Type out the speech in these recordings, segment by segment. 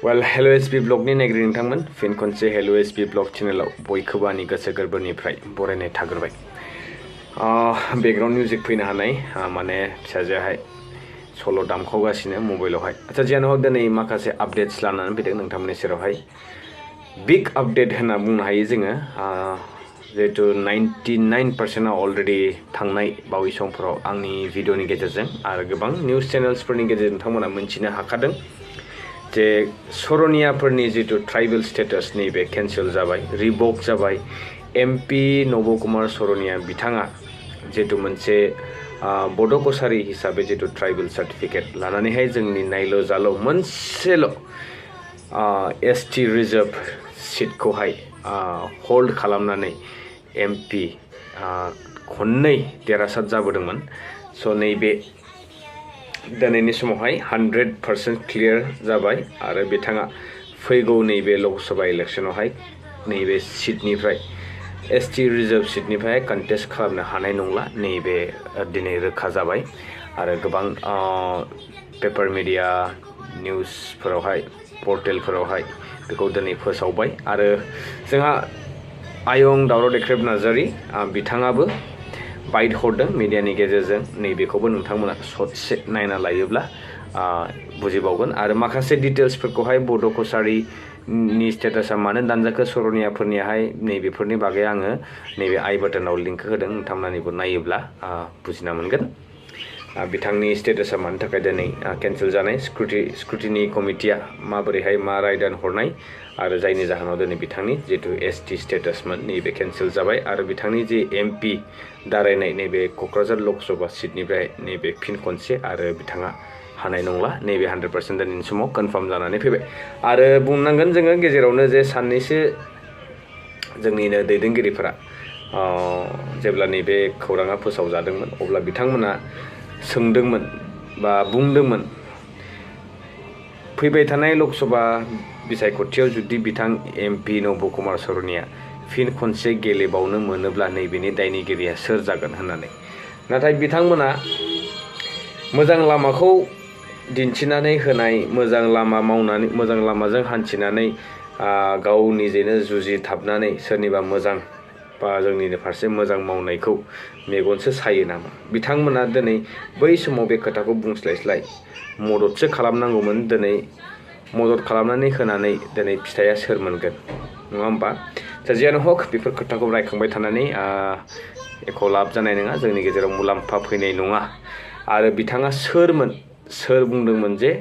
Well, hello SB blog ni नायगिरि नोंथांमोन फिन खनसे hello SB blog channel बयखौबो आंनि गोसो गोरबोनिफ्राय बरायनाय थाग्रोबाय बेकग्राउन्ड मिउजिक फैनो हानाय माने फिसाजोहाय सल' दामखावगासिनो मबाइलावहाय आच्चा जियानो हक दिनै माखासे आपडेट्स लानानै फैदों नोंथांमोननि सेरावहाय बिग आपडेट होनना बुंनो हायो जोङो जिहेतु 99% अलरेडि थांनाय बावै समफोराव आंनि भिडिअनि गेजेरजों आरो गोबां निउज चेनेल्सफोरनि गेजेरजों नोंथांमोना मोनथिनो हाखादों जे सरनियाफोरनि जितु ट्राइबेल स्टेटास नैबे केन्सेल जाबाय रिभक जाबाय एमपि नब कुमार सरनिया बिथाङा जितु मोनसे बड' कसारी हिसाबै जितु ट्राइबेल सार्टिफिकेट लानानैहाय जोंनि नायल' जाल' मोनसेल' एसटि रिजार्भ सिटखौहाय होल्ड खालामनानै एमपि खननै देरहासार जाबोदोंमोन स' नैबे दिनैनि समावहाय 100% क्लियर जाबाय आरो बिथाङा फैगौ नैबे लकसभा इलेक्शनावहाय नैबे सिटनिफ्राय एसटि रिजार्भ सिटनिफ्राय कन्टेस्ट खालामनो हानाय नंला नैबे दिनै रोखा जाबाय आरो गोबां पेपार मिडिया निउसफोरावहाय पर्टेलफोरावहाय बेखौ दिनै फोसावबाय आरो जोंहा आयं दावराव देख्रेब नार्जारी बिथाङाबो बाइट हरदों मिडियानि गेजेरजों नैबेखौबो नोंथांमोना ससे नायना लायोब्ला बुजिबावगोन आरो माखासे डिटेल्सफोरखौहाय बड' कसारीनि स्टेटासा मानो दानजाखो सरनियाफोरनियाहाय नैबेफोरनि बागै आङो नैबे आइ बाटनाव लिंक होदों नोंथांमोननिखौ नायोब्ला बुजिना मोनगोन बिथांनि स्टेटासा मानि थाखाय दिनै केन्सेल जानाय स्क्रुटिनि कमिटिया माबोरैहाय मा रायदान हरनाय आरो जायनि जाहोनाव दिनै बिथांनि जितु एसटि स्टेटासमोन नैबे केन्सेल जाबाय आरो बिथांनि जे एमपि दारायनाय नैबे क'क्राझार लकसभा सिटनिफ्राय नैबे फिन खनसे आरो बिथाङा हानाय नंला नैबे 100% दिनैनि समाव कनफार्म जानानै फैबाय आरो बुंनांगोन जोङो गेजेरावनो जे साननैसो जोंनिनो दैदेनगिरिफोरा जेब्ला नैबे खौराङा फोसावजादोंमोन अब्ला बिथांमोना सोंदोंमोन बा बुंदोंमोन फैबाय थानाय लकसभा बिसायख'थियाव जुदि बिथां एमपि नब कुमार सरनिया फिन खनसे गेलेबावनो मोनोब्ला नैबेनि दायनिगिरिया सोर जागोन होननानै नाथाय बिथांमोना मोजां लामाखौ दिन्थिनानै होनाय मोजां लामा मावनानै मोजां लामाजों हान्थिनानै गाव निजेनो जुजिथाबनानै सोरनिबा मोजां बा जोंनिनो फारसे मोजां मावनायखौ मेगनसो सायो नामा बिथांमोना दिनै बै समाव बे खोथाखौ बुंस्लायस्लाय मददसो खालामनांगौमोन दिनै मदद खालामनानै होनानै दिनै फिथाइया सोर मोनगोन नङा होमबा जियानो हक बेफोर खोथाखौ रायखांबाय थानानै एख' लाब जानाय नङा जोंनि गेजेराव मुलाम्फा फैनाय नङा आरो बिथाङा सोरमोन सोर बुंदोंमोन जे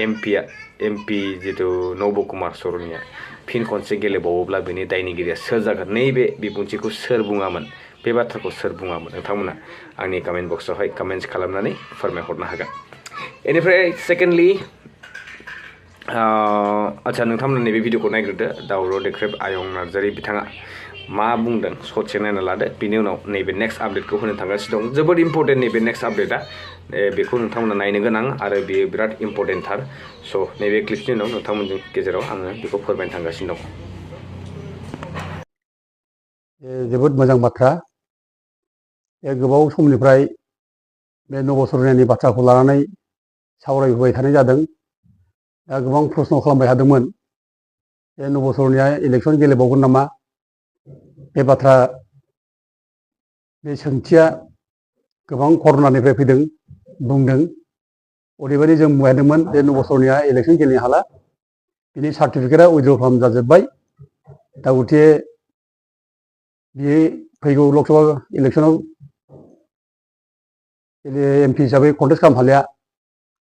एमपि जितु नब कुमार सरनिया फिन खनसे गेलेबावोब्ला बेनि दायनिगिरिया सोर जागोन नैबे बिबुंथिखौ सोर बुङामोन बे बाथ्राखौ सोर बुङामोन नोंथांमोना आंनि कमेन्ट बक्सआवहाय कमेन्ट्स खालामनानै फोरमायहरनो हागोन बेनिफ्राय सेकेन्डलि आच्चा नोंथांमोना नैबे भिडिअखौ नायग्रोदो दावराव देख्रेब आयं नार्जारी बिथाङा मा बुंदों ससे नायना लादो बिनि उनाव नैबे नेक्स्ट आपडेटखौ होनो थांगासिनो दं जोबोद इम्पर्टेन्ट नैबे नेक्स्ट आपडेटआ बेखौ नोंथांमोना नायनो गोनां आरो बेयो बिराद इम्पर्टेन्टथार स' नैबे क्लिपनि उनाव नोंथांमोननि गेजेराव आङो बेखौ फोरमायनो थांगासिनो दं जोबोद मोजां बाथ्रा गोबाव समनिफ्राय बे नब सरनियानि बाथ्राखौ लानानै सावरायबोबाय थानाय जादों दा गोबां प्रश्न खालामबाय थादोंमोन जे नब सरनिया इलेक्सन गेलेबावगोन नामा बे बाथ्रा बे सोंथिया गोबां कर'नानिफ्राय फैदों बुंदों ओरैबायदि जों बुंबायदोंमोन जे नब सरनिया इलेक्सन गेलेनो हाला बिनि सार्टिफिकेटआ उइद्र' खालाम जाजोब्बाय दा गथे बियो फैगौ लकसभा इलेक्सनाव एमपि हिसाबै कन्टेस्ट खालामनो हालिया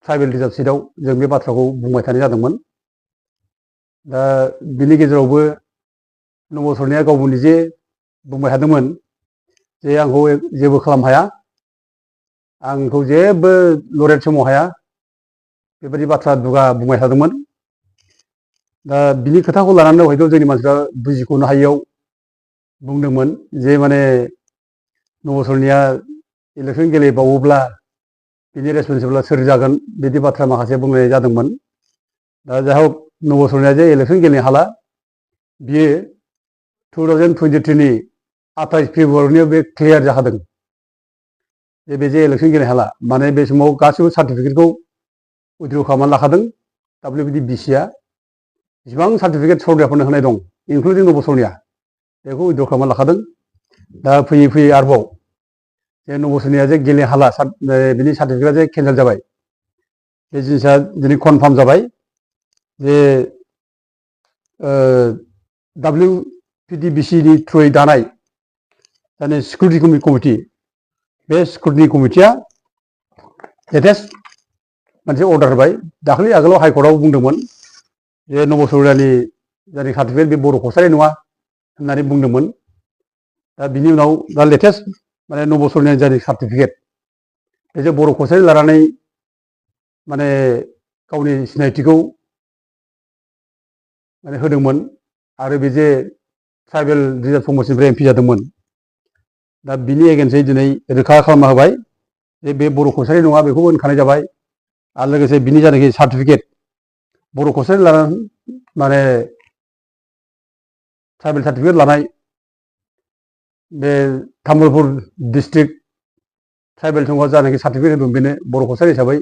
ट्राइबेल रिजार्भ सिटआव जों बे बाथ्राखौ बुंबाय थानाय जादोंमोन दा बिनि गेजेरावबो नब सरनिया गावबो निजे बुंबाय थादोंमोन जे आंखौ जेबो खालामनो हाया आंखौ जेबो लरेट समाव हाया बेबायदि बाथ्रा दुगा बुंबाय थादोंमोन दा बिनि खोथाखौ लानानै हयथ' जोंनि मानसिफ्रा बुजिख'नो हायियाव बुंदोंमोन जे माने नब सरनिया इलेक्सन गेलेबावोब्ला बिनि रेसपन्सिबोला सोर जागोन बिदि बाथ्रा माखासे बुंनाय जादोंमोन दा जाय हक नब सरनिया जे इलेक्सन गेलेनो हाला बियो 2023नि 28 फेब्रुवारियाव बे क्लियार जाखादों जे बे जे इलेक्सन गेलेनो हाला माने बे समाव गासिबो सार्टिफिकेटखौ उइद्र' खालामनानै लाखादों WBD बिसिआ जेसेबां सार्टिफिकेट सरनियाफोरनो होनाय दं इनक्लुडिं नब सरनिया बेखौ उइद्र' खालामना लाखादों। दा फैयै फैयै आरोबाव जे नब सरनिया जे गेलेनो हाला बिनि सार्टिफिकेटआ जे केन्सेल जाबाय बे जिनिसा दिनै कनफार्म जाबाय जे WPDBCनि थ्रुयै दानाय जाने सिकिउरिटि कमिटि बे सिकिउरिटि कमिटिया लेटेस्ट मोनसे अर्डार होबाय। दाखालि आगोलाव हाइकर्टआव बुंदोंमोन जे नब सरनियानि जायनि सार्टिफिकेट बे बर' कसारि नङा होननानै बुंदोंमोन। दा बिनि उनाव दा लेटेस्ट माने नब सरनियानि जायनि सार्टिफिकेट बे जे बर' कसारि लानानै माने गावनि सिनायथिखौ माने होदोंमोन आरो बे जे ट्राइबेल रिजार्भ समस्टिनिफ्राय MP जादोंमोन। दा बिनि एगेन्स्टै दिनै रोखा खालामना होबाय जे बे बर' कसारि नङा बेखौबो होनखानाय जाबाय आरो लोगोसे बिनि जायनाखि सार्टिफिकेट बर' कसारि लानानै माने ट्राइबेल सार्टिफिकेट लानाय बे तामुलपुर डिस्ट्रिक्ट ट्राइबेल संघआ जायनाखि सार्टिफिकेट होदों बेनो बर' कसारि हिसाबै